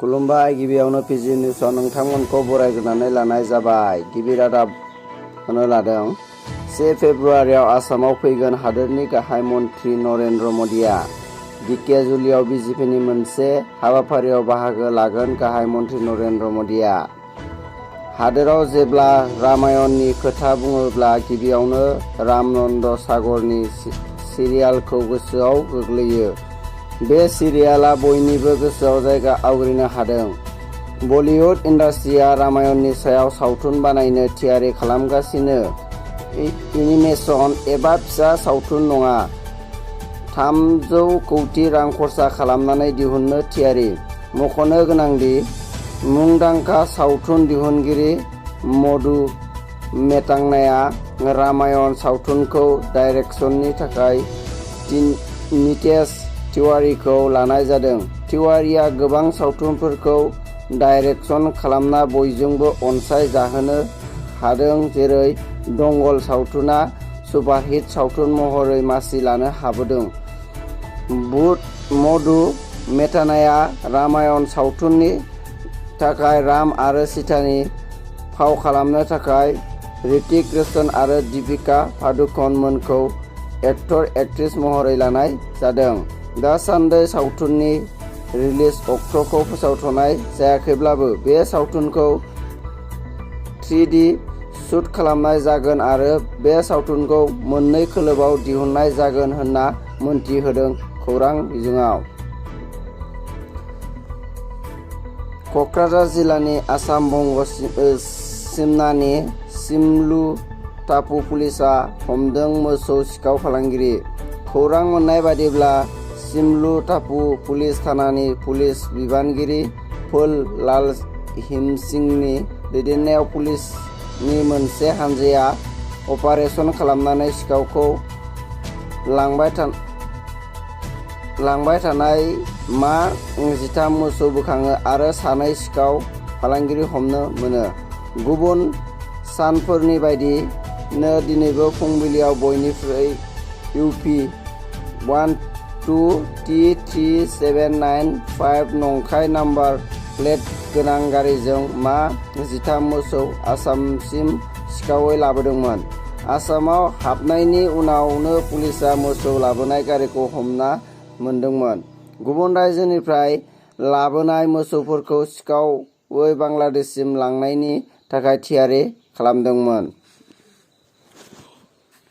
खुलुमबाय गिबियावनो पिजि निउसआव नोंथांमोनखौ बरायग्रोनानै लानाय जाबाय। गिबि रादाब होनो लादों 1 फेब्रुआरियाव आसामाव फैगोन हादोरनि गाहाय मन्थ्रि नरेन्द्र मदिआ ढेकियाजुलियाव बिजेपिनि मोनसे हाबाफारियाव बाहागो लागोन। गाहाय मन्थ्रि नरेन्द्र मदिआ हादोराव जेब्ला रामायणनि खोथा बुङोब्ला गिबियावनो रामनन्द सागरनि सिरियालखौ गोसोआव गोग्लैयो। बे सिरियालआ बयनिबो गोसोआव जायगा आवग्रिनो हादों। बलिउड इन्डास्ट्रिया रामायणनि सायाव सावथुन बानायनो थियारि खालामगासिनो। एनिमेशन एबा फिसा सावथुन नङा, 300 कौटि रां खरसा खालामनानै दिहुननो थियारि। मख'नो गोनांदि मुंदांखा सावथुन दिहुनगिरि मधु मेटांनाया रामायण सावथुनखौ डाइरेक्शननि थाखाय नितेश तिवारीखौ लानाय जादों। तिवारीया गोबां सावथुनफोरखौ डाइरेक्शन खालामना बयजोंबो अनसाय जाहोनो हादों, जेरै दंगल सावथुना सुपारहिट सावथुन महरै मासि लानो हाबोदों। मधु मेटानाया रामायण सावथुननि थाखाय राम आरो सीतानि फाव खालामनो थाखाय ऋतिक रोशन आरो दीपिका पादुकण मोनखौ एक्टर-एक्ट्रेस महरै लानाय जादों। दासान्दि सावथुननि रिलिज अक्ट'खौ फोसावथ'नाय जायाखैब्लाबो बे सावथुनखौ 3D शुट खालामनाय जागोन आरो बे सावथुनखौ मोननै खोलोबाव दिहुननाय जागोन होनना मोनथि होदों खौरां बिजोङाव। क'क्राझार जिल्लानि आसाम-बंग सिमनानि सिमलु टापु पुलिसआ हमदों मोसौ सिखाव फालांगिरि। खौरां मोन्नाय बादिब्ला सिमलु टापु पुलिस थानानि पुलिस बिबानगिरि फुल लाल हिमसिंनि दैदेननायाव पुलिसनि मोनसे हानजाया अपारेसन खालामनानै सिखावखौ लांबाय थानाय मा 13 मोसौ बोखाङो आरो सानै सिखाव फालांगिरि हमनो मोनो। गुबुन सानफोरनि बायदिनो दिनैबो फुंबिलियाव बयनिख्रुइ इउपि 12T3795 नंखाय नाम्बार प्लेट गोनां गारिजों मा 13 मोसौ आसामसिम सिखावै लाबोदोंमोन। आसामाव हाबनायनि उनावनो पुलिसआ मोसौ लाबोनाय गारिखौ हमना मोनदोंमोन। गुबुन रायजोनिफ्राय लाबोनाय मोसौफोरखौ सिखावै बांलादेशसिम लांनायनि थाखाय थियारि खालामदोंमोन।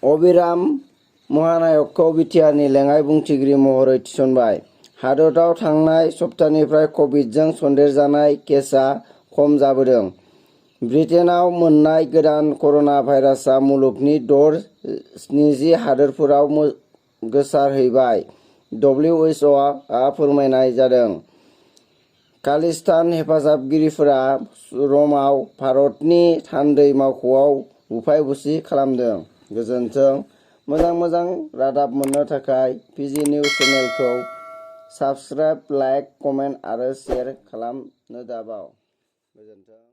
अबिराम महानायकखौ बिटिआरनि लेङाइ बुंथिगिरि महरै थिसनबाय। हादोराव थांनाय सप्तानिफ्राय कभिडजों सन्देरजानाय केसआ खम जाबोदों। ब्रिटेनआव मोननाय गोदान कर'ना भाइरासआ मुलुगनि 60 हादोरफोराव गोसारहैबाय, डब्लिउएइचअ'आ फोरमायनाय जादों। खालिस्तान हेफाजाबगिरिफोरा रमाव भारतनि थान्दै मावख'आव बुफाय-बुसि खालामदों। गोजोन्थों। मोजां रादाब मोननो थाखाय पिजि निउस चेनेलखौ साबस्क्राइब, लाइक, कमेन्ट आरो शेयार खालामनो दाबाव। गोजोन्थों।